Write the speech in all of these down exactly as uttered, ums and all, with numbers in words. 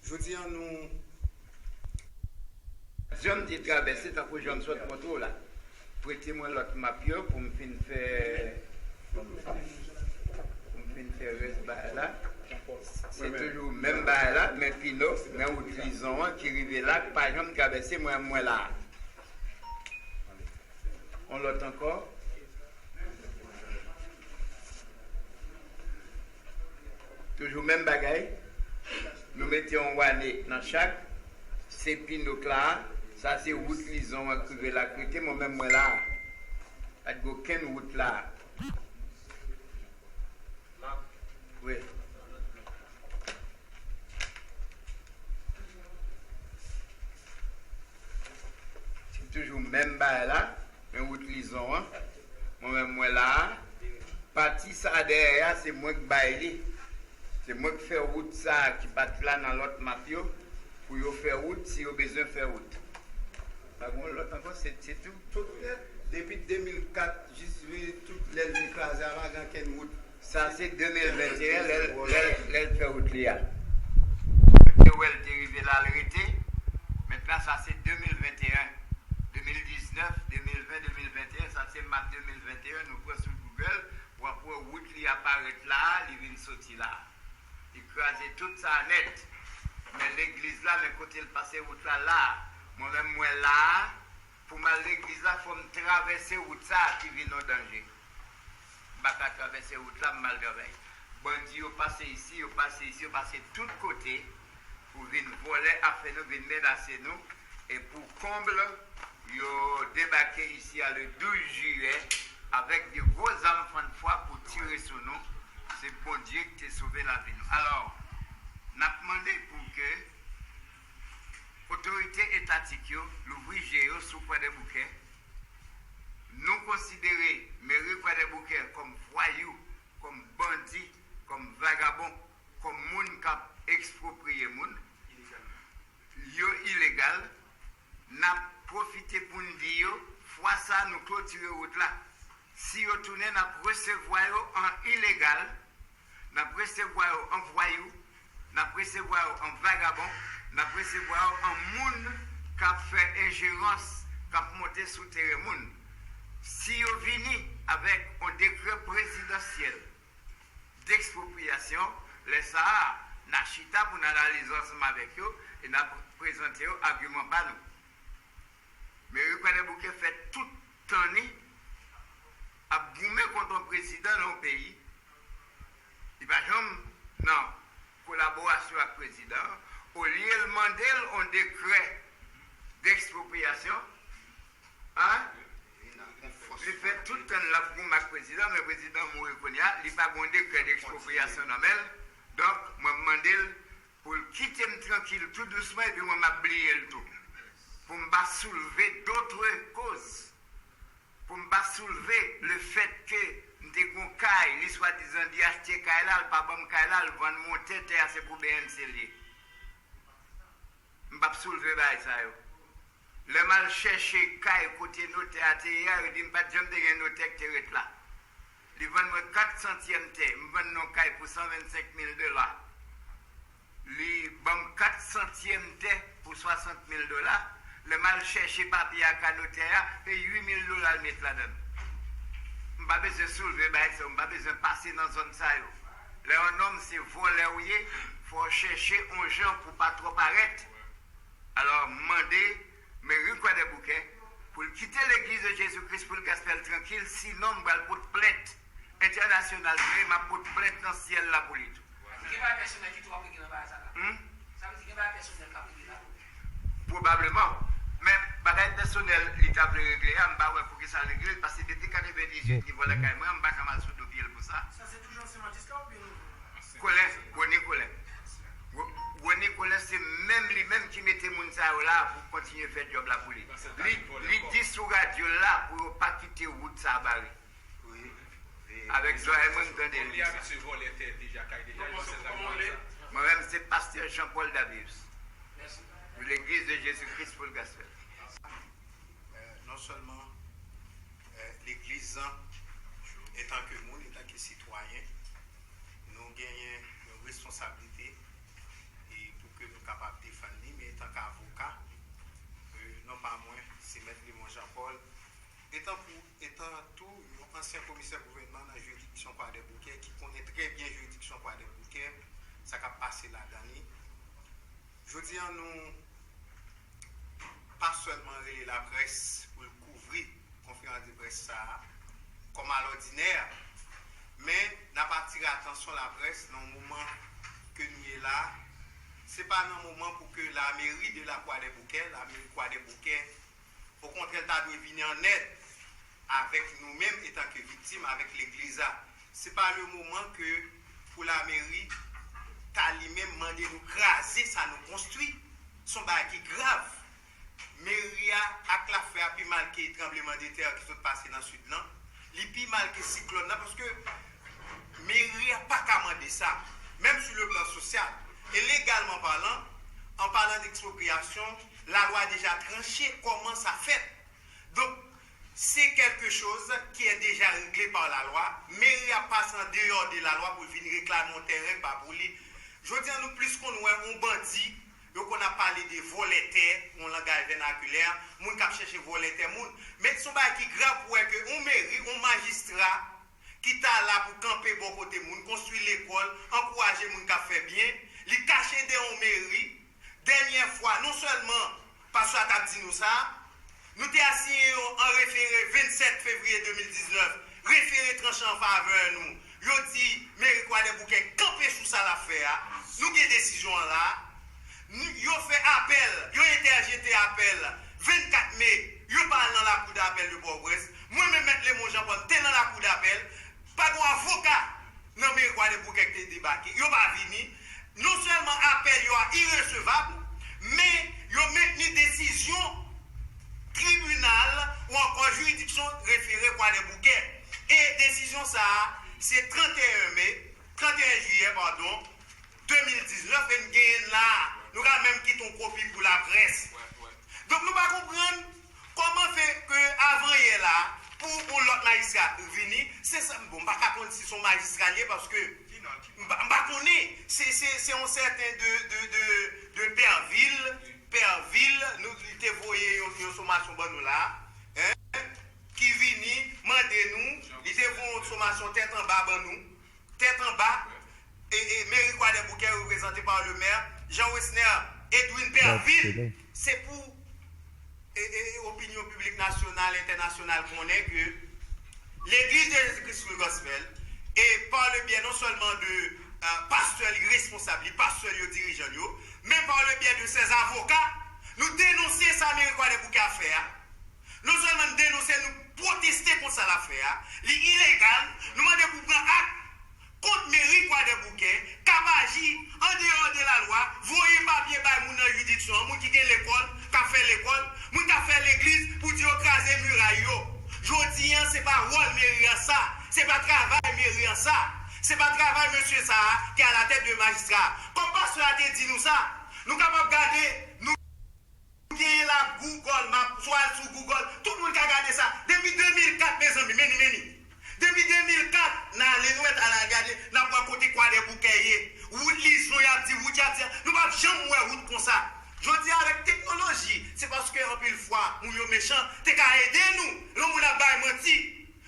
Jodi a nou janm te travèse tankou jan m sot montre w la. Prete mwen lòt map yo pou m fin fè, pou m fin fè rès bagay la. Se toujou menm bagay la, men Pino, men wout Lizon an ki rive la, k pa janm travèse, mwen, mwen la. On lòt ankò. Toujou menm bagay. Nou mete yon wane nan chak. Se Pinok la. Sa se wout Lizon an k rive la k rete. Mwen menm mwen la. Pa t gen okenn wout la. Wi. Se toujou menm bagay la, men wout Lizon an. Mwen menm mwen la a. Pati sa dèyè a, se mwen k bay li. Se mwen k fè wout sa a ki pa t la nan lòt map yo, pou yo fè wout, si yo bezwen fè wout. Pa gen lòt ankò, se, se tou. Tout nèt, depi de mil kat jis vin tout lè l vin kraze a, pa gen kenn wout. Sa se de mil venteyen, lè l, lè l, lè l fè wout li a. Te wè l te rive la, l rete. Mentnan, sa se de mil venteyen, de mil diznèf, de mil ven, de mil venteyen, sa se map de mil venteyen, nou pran sou Google, w ap wè wout li aparèt la a, li vin soti la a. Li kraze tout sa nèt. Men legliz la, men kote l pase wout la, la a. Mwen menm, mwen la a, pou m al legliz la, fò m travèse wout sa a ki vin yon danje. M pa ka travèse wout la, m al travay. Bandi yo pase isi, yo pase isi, yo pase tout kote pou vin vòlè afè nou, vin menase nou. E pou konb, yo debake isi a le douz jiyè avèk de gwo zam fannfwa pou tire sou nou. Se Bondye ki te sove lavi nou. Alò, n ap mande pou ke otorite etatik yo louvri je yo sou Kwadèboukè. Nou konsidere meri Kwadèboukè kòm vwayou, kòm bandi, kòm vagabon, kòm moun k ap ekspropriye moun. Yo ilegal. N ap pwofite pou n di yo, fwa sa a nou klotire wout la. Si yo tounen, n ap resevwa yo an ilegal, n ap resevwa yo an vwayou, n ap resevwa yo an vagabon, n ap resevwa yo an moun k ap fè enjerans, k ap monte sou teren moun. Si yo vini avèk yon dekrè prezidansyèl, dekspropriyasyon, lè sa a, n a chita pou n analize ansanm avèk yo e n a prezante yo agiman pa nou. Meri Kwadèboukè fè tout tan ni ap goumen kont yon prezidan nan yon peyi. Li pa janm nan kolaborasyon ak prezidan an. Olye l mande l yon dekrè dekspropriyasyon, An? Li fè tout tan l ap goumen ak prezidan, men prezidan an mouri kounye a, li pa gen yon dekrè dekspropriyasyon nan men l. Donk, mwen, m mande l pou l kite m trankil tou dousman, epi mwen, m ap bliye l tou. Pou m pa soulve dotre koz. Pou m pa soulve le fèt ke m te gen yon kay, li swadizan di achte kay la, l pa ban m kay la, l vann mwen yon tè, tè a se pou B N C l ye. M p ap soulve bagay sa yo. Lè m al chèche kay kote notè a te ye a, yo di m pa t janm te gen notè ki te ret la. Li vann mwen kat santyèm tè, m vann yon kay pou san vennsenk mil dola. Li ban m kat santyèm tè pou swasant mil dola. Lè m al chèche papye ak notè a, se uit mil dola l met ladan l. M pa bezwen soulve bagay sa yo, m pa bezwen pase nan zòn sa yo. Lè yon nonm se vòlè w ye, fò w chèche yon jan pou pa twò parèt. Alò, m mande meri Kwadèboukè pou l kite Legliz de Jezi Kris pou l Gaspèl trankil, sinon m pral pot plent entènasyonal, men m ap pot plent nan syèl la pou li tou. Gen bagay pèsonèl ki tou ap regle nan bagay sa la. Hmm? Sa vle di gen bagay pèsonèl k ap regle la. Pwobableman. Men bagay pèsonèl li ta vle regle a, m pa wè poukisa l regle l, paske depi katrevendizuit li vòlè kay mwen, m pa janm al sou do pye l pou sa. Sa se toujou ansyen majistra oubyen nouvo? Colin, Rony Colin. Ro-, Rony Colin se menm li menm ki mete moun sa yo la pou kontinye fè djòb la pou li. Li, li di sou radyo l la pou yo pa kite wout sa a bare. Avèk zòrèy mwen, m tande l di sa. Mwen menm, se pastè Jean Paul Davius, de Legliz de Jezi Kris pou l Gaspèl. Non sèlman legliz lan, etanke moun, etanke sitwayen, nou genyen yon responsablite e pou nou kapab defann li, men etan k avoka, e, non pa mwen, se Mèt Lemon Jean Paul, etan pou, etan tou yon ansyen komisè gouvènman nan jiridiksyon Kwadèboukè, ki konnen trè byen jiridiksyon Kwadèboukè, sa k ap pase ladan li. Jodi a, nou pa sèlman rele laprès pou l kouvri konferans de près sa a, kòm alòdinè, men n ap atire atansyon laprès nan moman ke nou ye la. Se pa nan moman pou ke lameri de la Kwadèboukè, lameri Kwadèboukè, okontrè, l ta dwe vini an èd avèk nou menm etan ke viktim, avèk legliz la. Se pa le moman ke pou lameri ta li menm mande nou kraze sa nou konstwi. Se yon bagay ki grav. Meri a ak lafè a pi mal ke tranblemanntè ki sot pase nan sid lan. Li pi mal ke siklòn nan, paske meri a pa ka mande sa, menm sou le plan sosyal. E legalman palan, an palan de ekspropriyasyon, lalwa deja tranche kòman sa fèt. Donk, se kèlke choz ki è deja regle pa lalwa. Meri a pase an deyò de lalwa pou l vin reklame yon tèren k pa pou li. Jodi a, nou plis konn wè yon bandi, yo konn ap pale de vòlè tè, yon langay vènakilè, moun k ap chèche vòlè tè moun. Men se yon bagay ki grav pou wè ke yon meri, yon majistra, ki ta la pou kanpe bò kote moun, konstwi lekòl, ankouraje moun k ap fè byen, li kache dèyè yon meri. Dènyè fwa, non sèlman pastè a t ap di nou sa, nou te asiyen yo an refere vennsèt fevriye de mil diznèf, refere tranche an favè nou. Yo di meri Kwadèboukè kanpe sou sa l ap fè a. Nou gen desizyon an la. Nou, yo fè apèl, yo entèjete apèl vennkat me, yo pa al nan lakou dapèl de Pòtoprens. Mwen menm, Mèt Lemon Jean Paul, m te nan lakou dapèl, pa gen avoka nan meri Kwadèboukè ki te debake. Yo pa vini. Non sèlman apèl yo a iresevab, men yo mentni desizyon tribinal ou ankò jiridiksyon refere Kwadèboukè. E desizyon sa a, se tranteyen me, tranteyen jiyè, padon, de mil diznèf, e n genyen l la. Nou ka menm kite yon kopi pou laprès. Donk, nou pa konprann kòman fè ke avanyè la, pou yon lòt majistra vini, se sa, bon, m pa ka konn si se yon majistra l ye, paske m pa, m pa konnen, se, se, se yon sèten de, de, de, de Pèvil, Pèvil, nou, li te voye yon, yon somasyon ban nou la, en, ki vini mande nou, li te voye yon somasyon tèt anba ban nou, tèt anba, e, e, meri Kwadèboukè reprezante pa le mè Jean Wesner Edwin Pèvil. Se pou e, e, opinyon piblik nasyonal, entènasyonal konnen ke Legliz de Jezi Kris Free Gospel, e pa le byè non sèlman de, euh, pastè li responsab, li pastè yo, dirijan yo, men pa le byè de ses avoka, nou denonse sa meri Kwadèboukè ap fè a. Non sèlman n denonse, nou pwoteste kont sa l ap fè a. Li ilegal, nou mande pou pran ak kont meri Kwadèboukè k ap aji andeyò de lalwa, voye papye bay moun nan jiridiksyon an, moun ki gen lekòl, k ap fè lekòl, moun k ap fè legliz, pou di yo kraze miray yo. Jodi a, se pa wòl meri an sa, se pa travay meri an sa, se pa travay mesye sa a ki alatèt de majistra. Kòm pastè a te di nou sa, nou kapab gade, nou genyen la Google Map, swa al sou Google, tout moun ka gade sa. Depi de mil kat, mezanmi, meni, meni. Depi de mil kat, n ale, nou mèt al gade, n ap wè kote Kwadèboukè ye. Wout Lizon, y ap di, wout, y ap di. Nou p ap janm wè wout konsa. Jodi a, avèk teknoloji, se paske anpil fwa, moun yo mechan, te ka ede nou. Lè moun ap bay manti,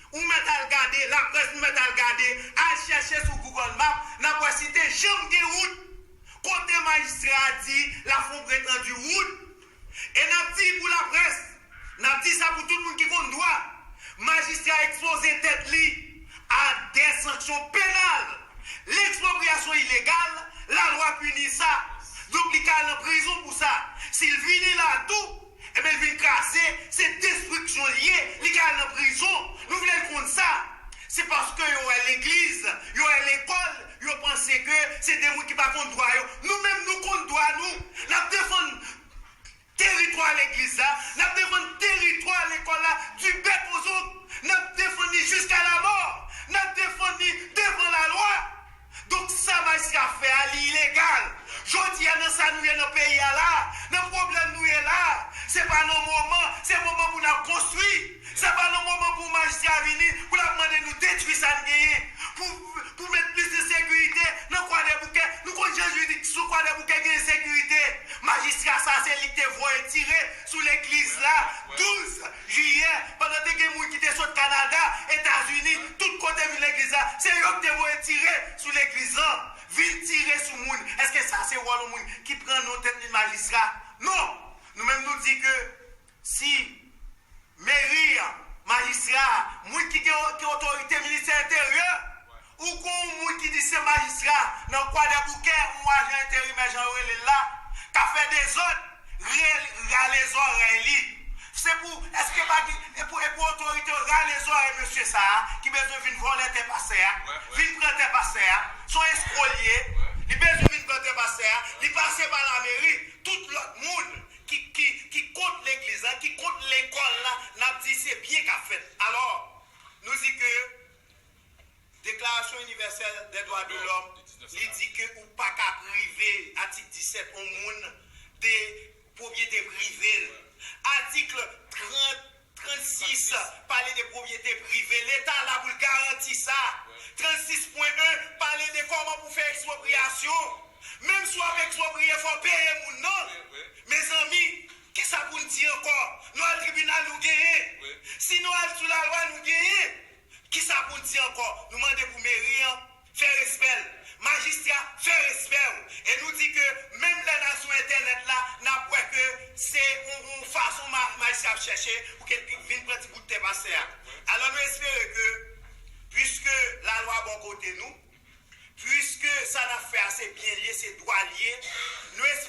ou mèt al gade, laprès nou mèt al gade, al chèche sou Google Map, n ap wè si te janm gen wout. Kote majistra a di l ap fè yon pretandi wout, e n ap di pou laprès, n ap di sa pou tout moun ki konn dwa, majistra a ekspoze tèt li a de sanksyon penal. Lekspropriyasyon ilegal, lalwa pini sa. Donk, li ka al nan prizon pou sa. Si l vini la tou, ebyen, l vin kraze, se destriksyon l ye, li ka al nan prizon. Nou vle l konn sa. Se paske yo wè legliz, yo wè lekòl, yo panse ke se de moun ki pa konn dwa yo. Nou menm, nou konn dwa nou. N ap defann teritwa legliz la, n ap defann teritwa lekòl la, du bec aux ongles. N ap defann li jiska lamò. N ap defann li devan lalwa. Donk, sa majistra fè a, li ilegal. Jodi a, nan sa nou ye nan peyi a la, nan pwoblèm nou ye la, se pa nan moman, se moman pou n ap konstwi. Se pa nan moman pou majistra vini, pou l ap mande nou detwi sa n genyen, pou, pou met plis de sekirite nan Kwadèboukè. Nou konn jan jiridiksyon Kwadèboukè gen ensekirite. se li ki te voye tire sou legliz la douz jiyè, pandan te gen moun ki te sot Kanada, Etazini, tout kote vin legliz la, se yo ki te voye tire sou legliz lan, vin tire sou moun. Èske sa se wòl yon moun ki pran non tèt li majistra? Non! Nou menm nou di ke si meri an, majistra, moun ki gen ki otorite ministè enteryè, ou gon yon moun ki di se majistra nan Kwadèboukè, yon ajan enterimè jan yo rele l la, k ap fè dezòd, rale zòrèy li. Se pou, èske pa gen, e pou, e pou otorite yo rale zòrèy mesye sa a ki bezwen vin vòlè tè pastè a, vin pran tè pastè a, se yon eskwo l ye, li bezwen vin pran tè pastè a, li pase pa lameri, tout lòt moun ki, ki, ki kont legliz la, ki kont lekòl la, n ap di se byen k ap fèt. Alò, nou di ke Deklarasyon Inivèsèl dè Dwa de Lòm, li di ke ou pa ka prive, atik disèt, yon moun de pwopriyete prive l. Atik trant, trannsis pale de pwopriyete prive. Leta la pou l garanti sa. Trannsis pwen en pale de kòman pou fè ekspropriyasyon. Menm si w ap ekspropriye, fò w peye moun nan. Mezanmi, kisa pou n di ankò? Nou al tribinal, nou genyen. Si nou al sou lalwa, nou genyen. Kisa pou n di ankò? Nou mande pou meri an fè respè l. Majistra, fè respè w. E nou di ke menm lè n al sou entènèt la, n ap wè ke se yon, yon fason ma, majistra ap chèche pou ke l vin pran ti bout tè pastè a. Alò nou espere ke, piske lalwa bò kote nou, piske sa n ap fè a se byen l ye, se dwa l ye, nou espere